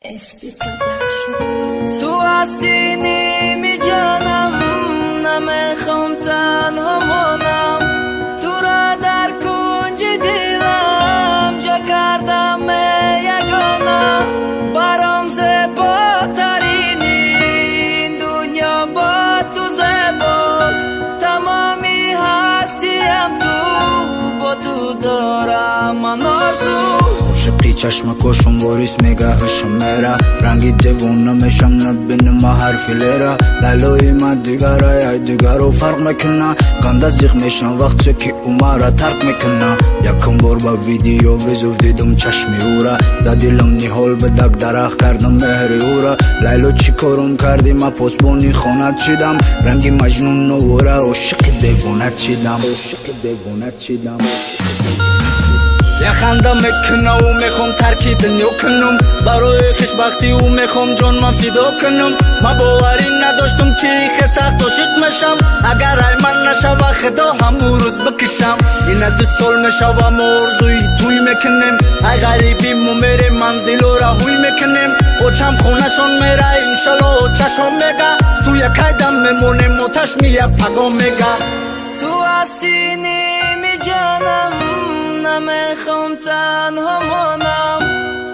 SP Production. Ту ҳастӣ ними ҷонам, намехом танҳо монам. Туро дар кунҷи дилам ҷо кардам, ягона. Баром зеботарин ин дунё бо ту зебост. Тамоми ҳастиям ту, бо ту дорам ман орзу. Ошиқи чашмакошум ворис мега, ҳушам мера, ранги девона мешам, набинама ҳарфи лера. Лайлои ма дигара, ай дигаро фарқ мекуна. Ганда зиқ мешам, вақте ки ӯ мара тарк мекуна. Якум бор ба видео вызов дидум чашми ӯра. Да дилам ниҳол бидак, дарахт кардам меҳри ӯра. Лайло, чӣ корум кардӣ? Ма посбони хонат шидам. Ранги маҷнун новора, ошиқи девонат шидам, ошиқи девонат шидам. Як ханда мекунаву мехом тарки дунё кунум. Барои хушбахтиу мехом ҷон ман фидо кунум. Ман боварӣ надоштум, ки хе сахт ошиқ мешам. Агар ай ман нашава, худо ҳамун рӯз бикишам. Ина 2 сол мешава, мо орзуи тӯй мекунем. Ай ғарибӣ мо мерем, манзилора ҳуй мекунем. Очам хонашон мера, иншалло, очашон мега. Ту якайдам мемонем, оташ мия паго мега. Ту ҳастӣ ними ҷонам, намехом танҳо монам.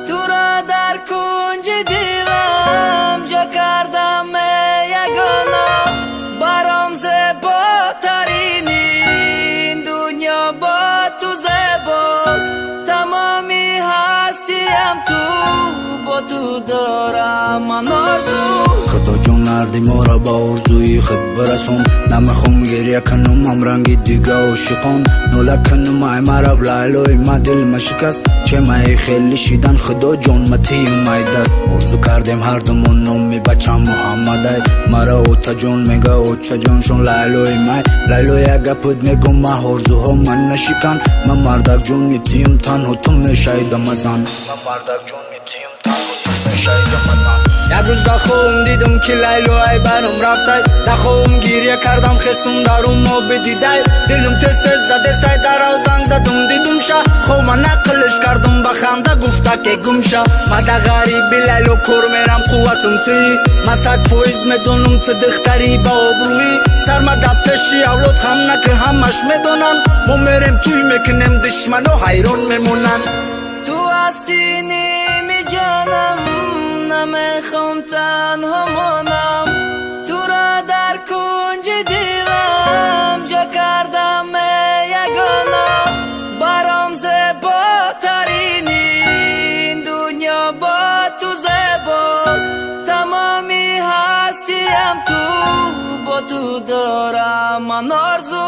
Туро дар кунҷи дилам ҷо кардам, ягона. Баром зеботарин ин дунё бо ту зебост. Тамоми ҳастиям ту, бо ту дорам ман орзу. Худоҷон, нарди моро ба орзуи худ бирасон. Намехом гиря кунум, ҳамранги дига ошиқон нола кунум. Ай марав, лайлои ма, дилма шикаст. Чемаи хеле шидан, худоҷон, матиюм ай даст. Орзу кардем ҳардумон, номи бачам Муҳаммадай. Мара отаҷон мега, очаҷоншон лайлои май. Лайло, як гапут мегум, ма орзуҳо ман нашикан. Ман мардакҷони тиюм, танҳо ту мешайдамазан. Ман мардакҷони тиюм, танҳо ту мешайдамазан. Як рӯз дар хобам дидум, ки Лайло ай барам рафтай. Дар хобам гиря кардам, хестум, дарум оби дидай. Дилум тез тез задестай, дарав занг задум, дидумша. Хома нақлиш кардум, ба ханда гуфта, ке гумша. Ма да ғариби, Лайло, кор мерам, қувватум тӣ. Ма 100% медонум, ту духтари ба обрӯӣ. Сарма да пеши авлод хам наки, ҳамаш медонанд. Мо мерем, тӯй мекунем, душмано ҳайрон мемонанд. Ту ҳастӣ ними ҷонам, намехом танҳо монам. Туро дар кунҷи дилам ҷо кардам, ягона. Баром зеботарин ин дунё бо ту зебост. Тамоми ҳастиям ту, бо ту дорам ман орзу.